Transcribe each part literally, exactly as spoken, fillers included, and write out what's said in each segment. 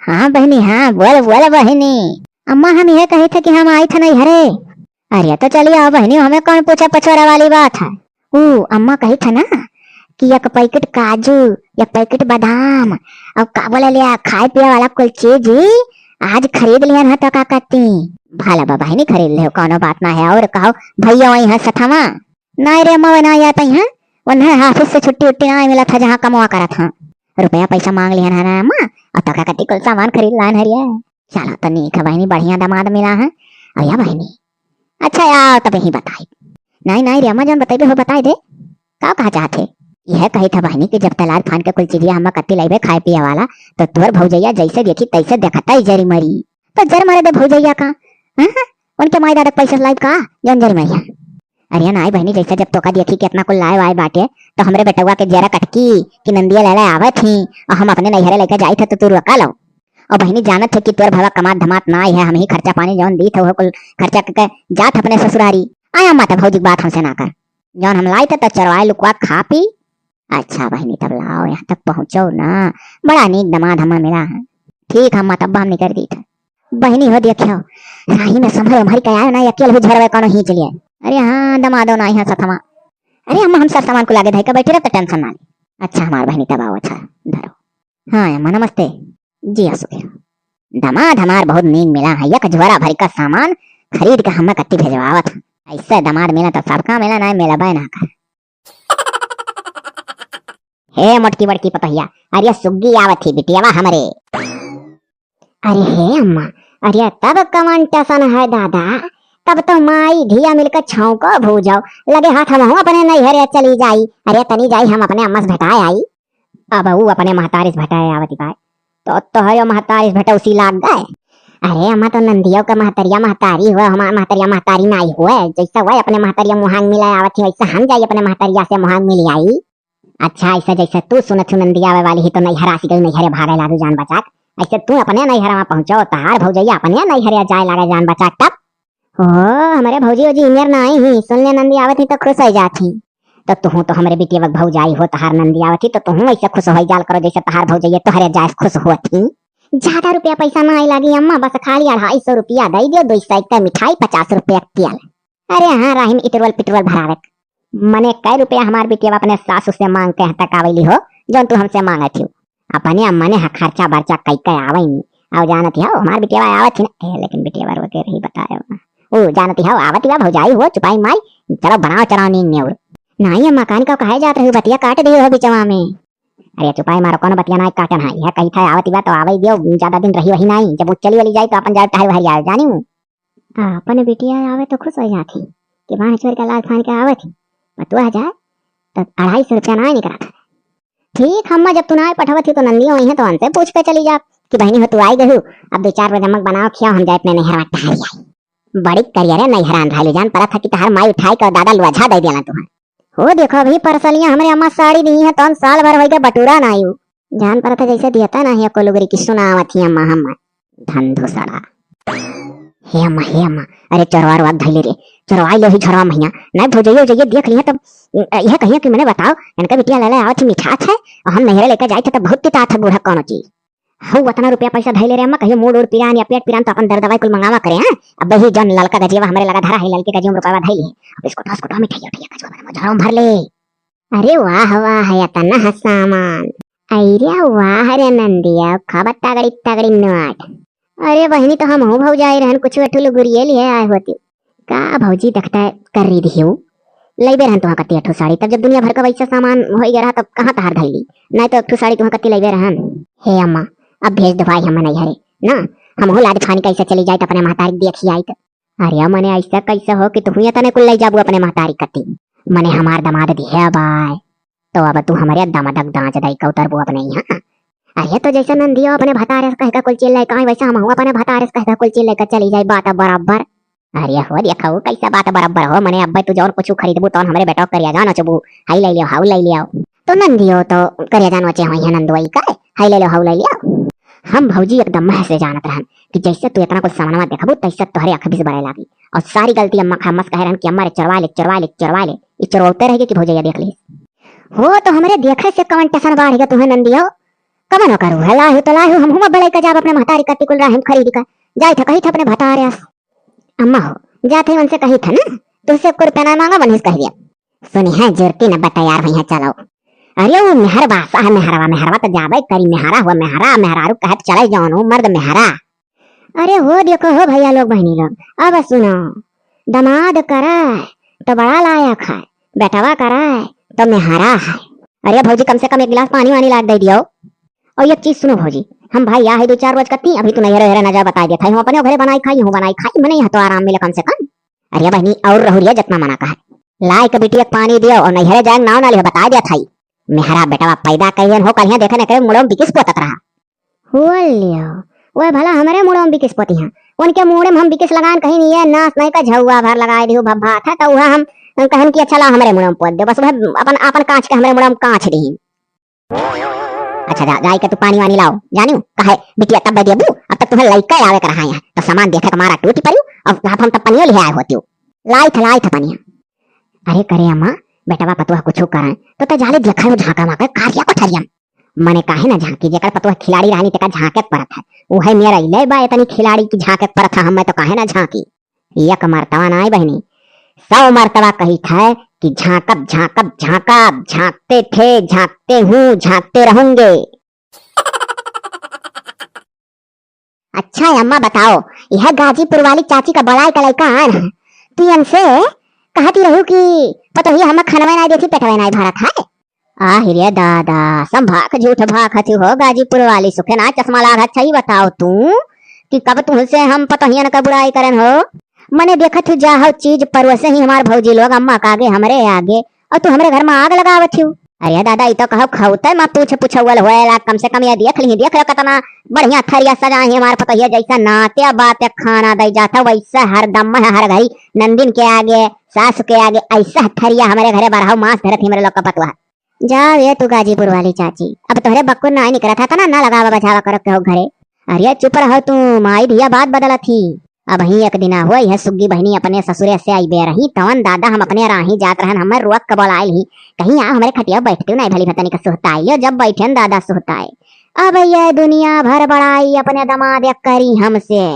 हाँ बहिनी, हाँ, बोल, बोल बहिनी। अम्मा, हम यह कही थे कि हम आई थे नैहरे। अरे तो चली आओ बहिनी, हमें कौन पूछे पछोरे वाली बात है। ऊ अम्मा कही थे ना कि एक पैकेट काजू, एक पैकेट बादाम, और का बोले लिया, खाए पिए वाला कुल चीज आज खरीद लिहन है तो का कहती। भला बा बहिनी, खरीद ले, कौनो बात ना है। और कहो, भैया वही है सथवा? नहीं रे अम्मा, वो ना जाते हैं, उन्हें ऑफिस से छुट्टी उट्टी ना मिला था, जहाँ कमवा करत हाँ। रुपया पैसा मांग लिहन है ना अम्मा, और तो का कहती कुल सामान खरीद लान हरिया। चलो तो नीक है बहिनी, बढ़िया दामाद मिला है। और या बहिनी, अच्छा या तब यही बताई। नहीं नहीं रे अम्मा, जौन बतैबे हो बताई दे। का कहा चाहत है? यह कही था बहिनी कि जब तलार फान के कुल चीजिया हम कत्ती लाइबे खाए पिए वाला, तो तोर भौजैया जैसे देखी तैसे देखता ही जरी मरी। तो जर मारे दे भौजैया का, हाँ? उनके माई दादा के पैसा लाइब का, जौन जरी मरिया? अरे नाई बहिनी, जैसे जब तोका देखी कि इतना कुल लाए वाए बाटे, तो हमरे बेटवा के जरा कटकी कि नंदिया लाला आवत ही और हम अपने नैहरे लेके जाई थे तो तू रोका लो। और बहिनी जानत है कि तोर भवा कमात धमात नाई है, हम ही खर्चा पानी जौन दी थे वो कुल खर्चा करके जात अपने ससुरारी। आया माता भौजी की बात हमसे ना कर, जौन हम लाई थे तो चरवाए लुकवा खा पी। अच्छा बहिनी तब लाओ यहाँ तक पहुँचो ना, बड़ा नीक दामाद हमें मिला है। ठीक हम माता हम निकर दी थे। बहिनी हो देखियो, राही में संभल हमारी कया ना, अकेल हो झरवे कोनो ही चलिए। अरे हाँ दमादो ना यहाँ सथवा। अरे अम्मा हम सब सामान को लागे धाई का बैठे रहते, टेंशन ना ले। अच्छा हमार बहिनी तब आओ, अच्छा धरो। हाँ अम्मा नमस्ते। जी असो दमाद हमार बहुत नीक मिला है, एक झोरा भर का सामान खरीद के हमें कत्ती भेजवावत है। ऐसे दमाद मिला तो सबका मिला, ना मिला बाय ना कर। हे मोटकी बड़की पतोहिया, अरे सुग्गी आवत ही बिटियावा हमरे। अरे हे अम्मा, अरे तब कवन टसन है दादा, तब तो माई धिया मिलकर छौंको भूजो, लगे हाथ हमहू अपने नैहरे चली जाई। अरे तनी जाई हम अपने अम्मा से भेटाए आई। अब ऊ अपने महतारी से भेटाए आवती बाय, तो तोहरो महतारी से भेटौसी लाग गए। अरे अम्मा तो नंदियो का महतरिया महतारी हुआ, हमार महतरिया महतारी नाई हुए, जैसा हुआ अपने महतरिया मुहांग मिला आवत ही वैसा हम जाई अपने महतरिया से मुहांग मिल आई। अच्छा, ऐसे जैसे तू सुनत हूँ नंदी आवे वाली ही तो नैहरा सी गई, नैहरे भागे लागू जान बचाक। ऐसे तू अपने नैहरवा पहुँचो, तहार भौजैया अपने नैहरे जाए लागे जान बचाक। तब हो, हमरे भौजी वौजी इमेर ना आई ही, सुन ले नंदी आवत ही तो खुश हो जात ही। तो तुहू तो हमरे बिटिया भौजाई हो, तहार नंदी आवत ही तो तुहू ऐसे खुश हो जाल करो जैसे तहार भौजैया तोहरे जाए खुश होत ही। ज्यादा रुपया पैसा ना आई लागी अम्मा, बस खाली अढ़ाई सौ रुपया दे दियो, दो सौ का मिठाई, पचास रुपया तेल। अरे हाँ, राहिन इटरवल पिटरवल भरावे। मने कै रुपया हमार बिटिया अपने सासू से मांग के हतक आवेली हो, जौन तू हमसे मांगत हियो? अपने अम्मा ने ह-, खर्चा बर्चा कई के आवे नी। आओ जानत हो, हमार बिटिया आवत ही ना, ए, लेकिन बिटिया रो के रही बताए ना। ओ जानत हो, आवत ही बा भौजाई हो, चुपाई माई, चलो बनाओ चराओ नींद नेउर। नाई अम्मा, कान का कहे जात रही, बतिया काट दियो हो बिचवा में। अरे चुपाई मारो, कौन बतिया ना काटन है, यह कही था आवत ही बा तो आवे दियो, ज्यादा दिन रही वही नाई, जब वो चली वाली जाई तो अपन जाए टहल वहर आवे, जानी हूँ। आपन बिटिया आवे तो खुश हो जात ही कि बाँह छोड़ के लाल फान के आवत ही, पतुआ जाए तो अढ़ाई सौ रुपया ना निकला था। ठीक अम्मा, जब तू ना पठवत ही तो नंदियो वहीं तो उनसे पूछ के चली जा कि बहिनी हो तू आई गहू, अब दो चार बजे नमक बनाओ खियाओ, हम जाए अपने नैहरवा टहल आई। बड़ी करिया रे नैहरान रहलू, जान पड़ा था कि तहार माई उठाई के दादा लुआझा दे दिया तुहार। हो देखो, अभी परसलिया हमरे अम्मा साड़ी दी है, तौन साल भर होइगा बटूरा ना आयु। जान पड़त है जैसे दियता ना है को लुगरी की सुनावत ही अम्मा हम। धन धुसड़ा। हे अम्मा, हे अम्मा, अरे चोरवा रोवा धैले रे, चोरवा ले ही झरवा महिया। नहीं भौजैया, भौजैया देख लिया तब, अ, यह कहिया कि मने बताओ, इनका बिटिया लाला आवत ही मिठात है, और हम नैहरे लेकर जाए थे तब बहुत तितात है बूढ़ा कौनो चीज। हऊ, अतना रुपया पैसा धइले रे अम्मा, कहियो मूड़ उड़ पिरान या पेट पिरान तो अपन दर दवाई कुल मंगावा करे, हाँ? अब ही जौन ललका गजियावा हमरे लगा धरा है, ललके गजिया में रुपया धइले। अब इसको ठोस को मिठाई उठाई, गजवा में झोरा में भर ले। अरे वाह, वाह, अतना ह सामान। अरे वाह रे नंदिया, खबर तगड़ी तगड़ी नोट। अरे बहिनी, तो हमहू भौजाई रहन, कुछ अठू लुगुरिये लिए आए होती। का भौजी, देखता है कर रही दियो, लइबे रहन तुहाँ कत्ती अठो साड़ी, तब जब दुनिया भर का वैसा सामान हो गया रहा, तब कहाँ तहार धैली? नहीं तो अठो साड़ी तुहाँ कत्ती लइबे रहन। हे अम्मा, अब भेज दो भाई हम नैहरे ना, हमहू लाज फानी कैसे चली जाए तो अपने महतारी देखी आई तो। अरे मने ऐसा कैसे हो कि तुहू तने कुल ले जाबू अपने महतारी कत्ती? मने हमार दमाद दिहे बाय। तो अब तू हमरे दमदक दांच दई का उतरबू अपने यहाँ। अरे तो जैसे नंदियो अपने भतारे से कह के कुल चीज लेके आई, वैसे हमहू अपने भतारे से कह के कुल चीज लेके चली जाई, बात बराबर। अरे हो देखा वो कैसा बात बराबर हो, मने अब्बे तू जौन कुछ खरीदबू तौन हमरे बेटो करिया जान नचबू, हाई ले लियो, हाउ ले लियो। तो नंदियो तो करिया जान नचे होई है नंदोई का, हाई ले लियो, हाउ ले लियो। हम भौजी एकदम मह से जानत रहन कि जैसे तू इतना कुछ सामानवा देखबू तैसे तोहरे अख बीस बरे लागी, और सारी गलती अम्मा खा मस कहे रहन कि अम्मा रे चोरवा ले, चोरवा ले, चोरवा ले, ई चोरवते रह गए कि भौजैया देख ली। हो तो हमरे देखे से कवन टसन बाढ़ गया तुम्हें नंदियो, कमनो करू है, लाहू तो लाहू, हम हुआ बलई का जाब अपने महतारी कत्ती कुल राहिम खरीद का। जाई था कही था अपने भतारे अस। अम्मा हो, जात है उनसे कही था ना, तुझसे एक रुपया ना मांगा, बनिस कह दिया। सुनी है जुरती न बटयार हुई है, चलो। अरे वो मेहर बासा है, मेहरवा, मेहरवा तो जाबे करी, मेहरा हुआ मेहरा, मेहरारू कहत चले जौन हो, मर्द मेहरा। अरे हो देखो हो भैया लोग, बहनी लोग, अब सुनो, दमाद करे तो बड़ा लायक है, बेटवा करे तो मेहरा है। अरे भौजी, कम से कम एक गिलास पानी वानी लाग दे दियो। और एक चीज सुनो भौजी, हम भाई या है दो चार रोज कत्ती, अभी तू नैहरे हेरे ना जा, बताई देत है, हम अपने घरे बनाई खाई, हूँ बनाई खाई, मने यहाँ तो आराम मिले कम से कम। अरे बहनी, और रहुरिया जितना मना का है, लाए के बिटिया के पानी दियो और नैहरे जाए नाव ना लियो, बताई देत है। मेहरा बेटवा पैदा कहियन हो, कहिया देखे न कहे मुड़ो में बिकिस पोतत रहा। हो लियो, वह भला हमरे मुड़ो में बिकिस पोती हैं, उनके मुड़े में हम बिकिस लगान कहीं नहीं है, नास नहीं का झौआ भर लगाए दियो भब्बा था, तो वह हम कहन कि अच्छा ला हमरे मुड़ो में पोत दे, बस वह अपन, अपन कांच के हमरे मुड़ो में कांच दी। अच्छा जा, जाए के तू पानी वानी लाओ, जानियो, कहे बिटिया तब देबू, अब तक तुम्हें लइका आवे कर रहा है, तो सामान देखे के मारा टूटी पड़ियो, अब आप हम तब पनियो ले आए होतियो। लाई था, लाई था पनिया। अरे करे अम्मा, बेटवा पतुआ कुछ करें, तो ते जाले देखा हो झांका माके कारिया कोठरिया में। मने काहे ना झांकी, जेकर पतुआ खिलाड़ी रहनी तेका झांके के परत है, उहे मेरा इले बा इतनी खिलाड़ी की झांके के परत है, हम मैं तो काहे ना झांकी। एक मर्तबा नाई बहिनी, सौ मर्तबा कही था कि झांकब, झांकब, झांकब, झांकते थे, झांकते हूँ, झांकते रहूंगे। अच्छा अम्मा बताओ, यह गाजीपुर वाली चाची का बड़ाई का लइका आन है, तू इनसे कहती रहू कि पतोहिया हमें खनवे नाई देती, पेटवे नाई भरत है। आहि रे दादा, संभाख झूठ भाखत हो गाजीपुर वाली, सुखे ना चश्मा लागत। अच्छा ही बताओ तू कि कब तुहसे हम पतोहियन का बुराई करन हो? मने देखत हो जा हो चीज परोसे ही हमार भौजी लोग अम्मा का आगे हमरे आगे, और तू हमरे घर में आग लगावत हो। अरे दादा, ई तो कहो खौते में पूछ पुछौल होएला, कम से कम ये देख ली, देख लो कितना बढ़िया थरिया सजा ही हमार पतोहिया, जैसा नाते बाते खाना दे जाता वैसा हर दम में हर घड़ी नंदिन के आगे, सास के आगे ऐसा थरिया हमरे घरे बरहाऊ मांस धरत ही हमरे लोग का पतोहा। जा रे तू गाजीपुर वाली चाची, अब तोहरे बक्कुर नाई निकरत है, तना ना लगावा बजावा करो केहू घरे। अरे चुप रहो तू, माई धिया बात बदलत ही। अबहीं एक दिना होई है सुग्गी बहिनी अपने ससुरे से आइबे रही, तवन दादा हम अपने राही जात रहन, हमर रोक के बोलाइल ही, कहीं आ हमरे खटिया बैठते नहीं भली भतनी का सुहताई लियो, जब बैठेन दादा सुहताए। अब ये दुनिया भर बड़ाई अपने दमाद करी हमसे।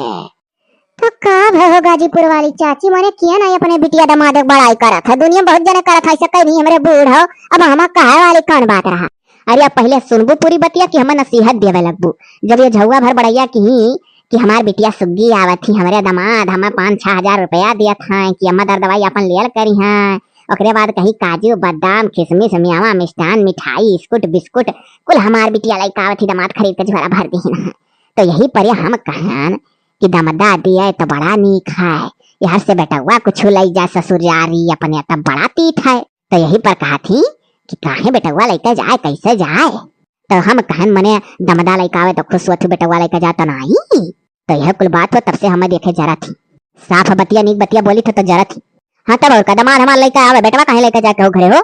तो का भय हो गाजीपुर वाली चाची, मने किया ना अपने बिटिया दमाद के बड़ाई करत है, दुनिया में बहुत जने करत है, ऐसे कहीं नहीं हमरे बूढ़ हो, अब हम कहे वाली कौन बात रहा। अरे अब पहले सुनबू पूरी बतिया कि हमें नसीहत देवे लगबू। जब ये झौआ भर बड़ैया की कि हमार बिटिया सुग्गी आवत ही, हमरे दमाद हमें पाँच छह हजार रुपया दियत हैं कि अम्मा दर दवाई अपन लेल करी हैं, ओकरे बाद कहीं काजू, बादाम, किशमिश, मेवा, मिष्ठान, मिठाई, स्कूट, बिस्कुट, कुल हमार बिटिया लइका आवत ही, दमाद खरीद के झोरा भर दीन हैं। तो यही पर हम कहन कि दमदा दिए तो बड़ा नीक है, यार से बेटवा कुछ लई जा ससुरारी अपने, तब बड़ा तीत है। तो यही पर कहा थी कि काहे बेटवा लइके जाए, कैसे जाए? तो हम कहन मने दमदा लइका आवे तो खुश होत हूँ, बेटवा लइके जाए तो नाई। तो यह कुल बात हो तब से हमें देखे जरा थी, साफ बतिया नीक बतिया बोली थे तो जरा थी। हाँ तब और का, दमाद हमार लइके आवे, बेटवा काहे लइके जाए केहू घरे हो?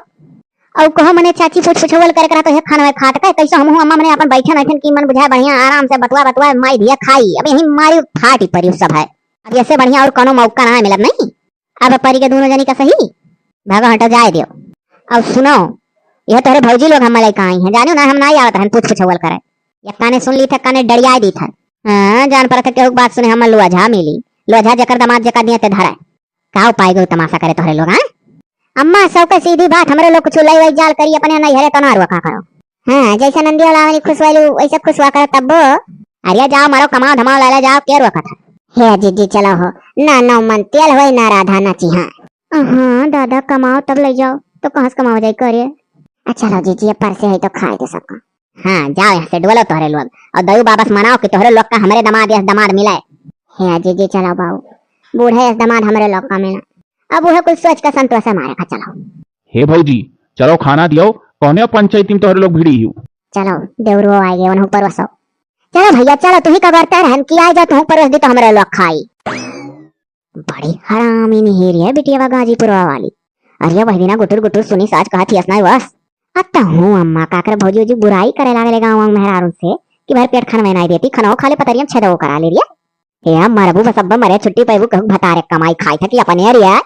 और कहो मने चाची पूछ पुछौल करे करा तो हे खाना खाट के कैसे हम हूँ अम्मा मने अपन बैठे नहीं की मन बुझाए बढ़िया आराम से बतुआ बतुआ माई धिया खाई। अब यही मारी फाटी परी सब है। अब ऐसे बढ़िया और कोनो मौका ना मिलब नहीं। अब परी के दोनों जनी का सही। भागो हटो जाए दियो। अब सुनो, यह तोहरे भौजी लोग हम लइके आई हैं, जानियो ना हम ना आवत रहन पूछ पुछौल करे। एक काने सुन ली थे, काने डरिया दी थे। हाँ, जान पड़ा था केहू के बात सुने हम लोझा मिली। लोझा जेकर दमाद जेका दिए ते धरे। का उपाय गो तमाशा करे तोहरे लोग, हाँ? अम्मा, सबके सीधी बात, हमरे लोग कुछ लई वई जाल करी, अपने नैहरे तो ना रोका करो। हाँ, जैसे नंदिया लावनी खुश वाली, वैसे खुश हुआ करो तब्बो। अरे जाओ, मारो कमाओ धमाओ, ले ले जाओ, के रोका था? हे जीजी, चलो हो, ना नौ मन तेल होई, ना राधा नाची, हाँ। हाँ दादा, कमाओ तब ले जाओ, तो कहाँ से कमाओ जाए करे? अच्छा लो जीजी, ये परसे है तो खाए दे सबका। हाँ, जाओ यहाँ से, डोलो तोहरे लोग। और दयू बाबा से मनाओ कि तोहरे लोग का हमरे दमाद या दमाद मिले। हे जीजी, चलो बाबू, बूढ़े यस दमाद हमरे लोग का मिले। अब वह कुछ सोच के संतोष है मारे का, चलो। हे भौजी, चलो खाना दियो, कौने पंचायती में तोहरे लोग भिड़ी हो? चलो, देवरुओ आए गए, उन्हों परोसो। चलो भैया, चलो, तू ही का करते रहन कि आए जा, तू परोस दी तो हमरे लोग खाई। बड़ी हरामी निहेरी है बिटिया गाजीपुरवा वाली। अरे वही दिना गुटुर गुटुर सुनी साच कहा थी असनाई बस। अत्ता हूँ अम्मा, काकर भौजी उजी बुराई करे लागले गाँव वाँव मेहरारू से कि भर पेट खाना नहीं देती, खाना खाली पतरियम छेदो करा ले रिया। हे अम्मा रबू बस अब्बा मरे छुट्टी पैबू कहू भतारे कमाई खाई था कि अपने रिया।